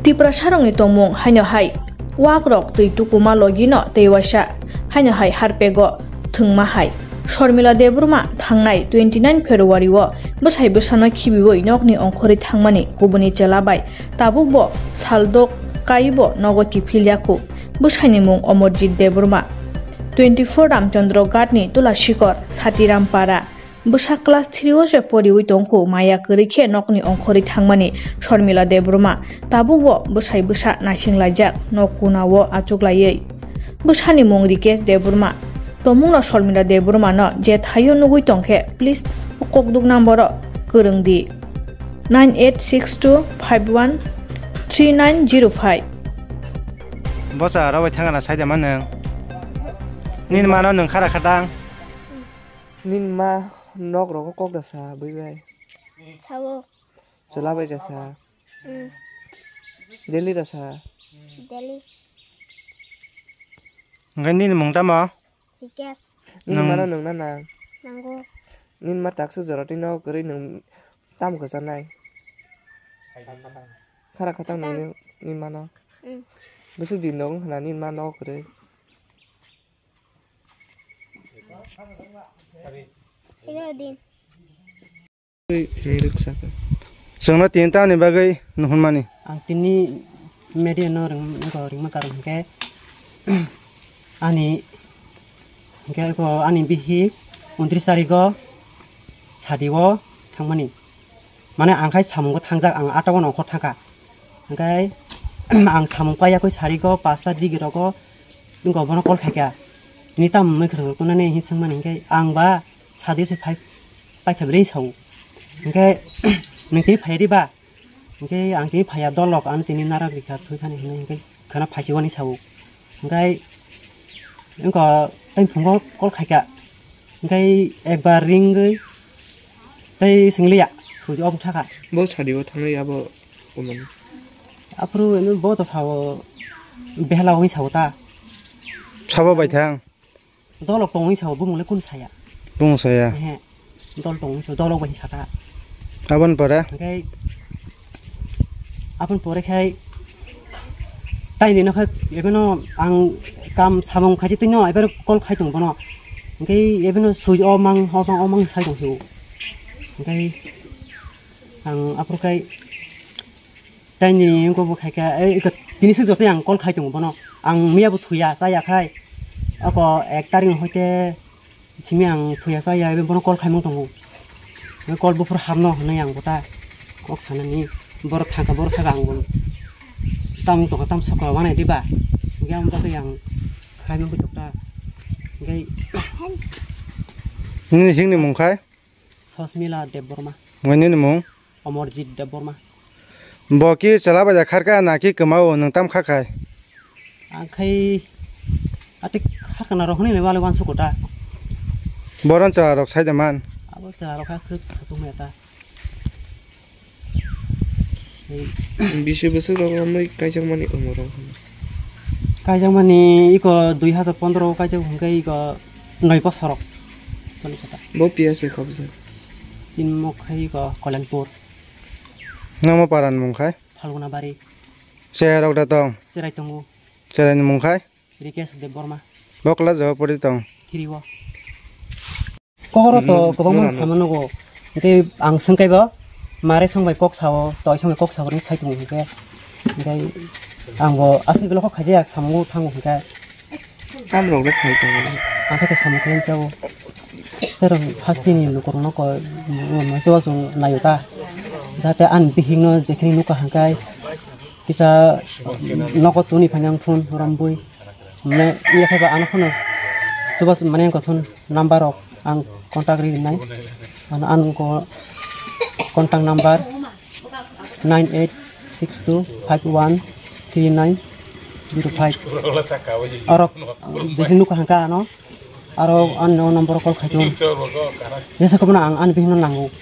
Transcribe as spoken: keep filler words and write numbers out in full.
Tiprasarokni tongmung haino hai wakrok twi tukuma logino tei waisa haino hai harpego thwngma hai. Sharmila Debbarma thangnai twenty nine February o bwsai bwsano khibiwi nokni ongkhorwi thangmani kubuni chwla bai tabukbo saldok kaibo nogo kiphil yakhu. Bwsaini mung Amarjit Debbarma, twenty four Ramchandra Ghatni Tulasikor, Satiram Para. Bwsa class three o se poriwi tongkhu, maya kwrwi khe nokni ongkhorwi thangmani Sharmila Debbarma. Tabukbo bwsai bwsa naisinglaijak, nok kunao achuklaiwi. Bwsani mung Rikesh Debbarma. Tongmungno Sharmila Debbarmano je thaio nugwi tongkhe, please o kokduk number o kwrwng di, nine eight six two five one three nine zero five. Bosa aro bai thangana saida ma nwng? Nini mano nwng khara khatang? Nini ma nok rogo kok da sa bui bai? Sao. Chwla bai da sa? Mm. Delhi da sa? Delhi. Hwnkhe nini mung tamo? Rikesh. Nini mano nwng na nang? Nango. Nini ma taksa jora twi nok kwrwi nwng tamo kwchanai? Khara khatang nwng ni, nini mano? Mm. Bwswk din dong khna nini ma nok kwrwi? Ega din. Chwngno tini tamni bagwi nuhunmani? Ang tini media no ring-, ringma karang hwnkhe ani, hwnkhe eko ani bihik untris tarigo sadi o thangmani. Mane ang khai samungo thangjak, ang atta o nongkhor thangkha. Hwnkhe ang samung paiyakwi sarigo pasta digi rogo wngkha bono call khaikha. Tini tamo wngwi kwrwng rok tongnani hinwi swngmani hwnkhe ang ba sadi se phai paikha bwrwi sao. Hwnkhe nwng tini phai riba? Hwnkhe ang tini phaiya dolok, ano tini narak rikha thwi thani hinwi hwnkhe khana phaisio hinwi sao. Hwnkhe wngkha tei phungo call khaikha. Hwnkhe ekbar ringwi tei swngliya, suji obo thakha. Bo sadi o thangwi abo kumani. Aphuru eno bo to sao behla wngwi sao ta. Sabo bai thang? Dolok tongwi sao, bumung le kunu saya. Bumung saya? Ehe. Dol tongwi sao, dolok bai sata. Aboni pore? Hwnkhe aboni pore khai taini no khai ebeno ang kam samung khaidi tino ebero call khai tong bono. Hwnkhe ebeno sui o mang, o mang, o mang sai tong sio. Hwnkhe ang aphuru khai taini wngkha bo khaikha, ei, eko tini se joto ang call khai tongo bono. Ang miya bo thuya, chaya khai. Oko ek tarik hoite simi ang thuya chaya, ebe bono call khaimung tongo. Call buphuru hamno hwnwi ang bota kok sanani. Borok thangkha, borok saka ang bono. Tam tongkha, tam sokha, wanai diba? Hwnkhe ang bota yang khaimung tokta. Hwnkhe nini hingni mung khai? Sosmila Debbarma. Hwnkhe nini mung? Amarjit Debbarma. Bo ki chwla bai da kharkha na ki kwmao nwng tam kha khai? Ang khai atik kharkana rok hwnwi le wale wansuk ta. Boron chwla rok sai da man? Abo chwla rok ha suk sachuk maya ta. Bisi bwswk rok romwi kaijakmani omo rok? Kaijakmani iko dui hazar pondro o kaijak hwnkhe iko noi bosor rok. Choli kota. Bo P S bai kobjak. Chini mok khai iko Kolenpur. Nangma paran mung khai? Phalguna Bari. Chera rok da tong? Cherai tongo. Cherai ni mung khai? Rikesh Debbarma. Bo class o pori tong? Three o. Kokoro to kwbangma no, no, no, sama nugo. Hwnkhe ang swngkaibo, mare songbai kok sao, toi songbai kok sao, ring sai tongo hwnkhe. Hwnkhe ang bo aswk ulo kok khaijak samungo thango hwnkhe. Tamrok le khai tongo. Ang khe samung khe chao. Terong hasteni lukurokno ko, mo, mo, chubachu naio ta. Jate ani bihikno jekhini nukha hwnkhe kisa nogo tuni phani ang phone rombui. Mo iya phaiba ano phone chubachu mane ang khe phone number rok ang contact ri nai. Ano ang ko contact number nine eight six two five one three nine zero five. Orok jekhini nukha hwnkhe ano. Aro ani no number call khai tongo. Jesa kobono ang ani bihikno nango.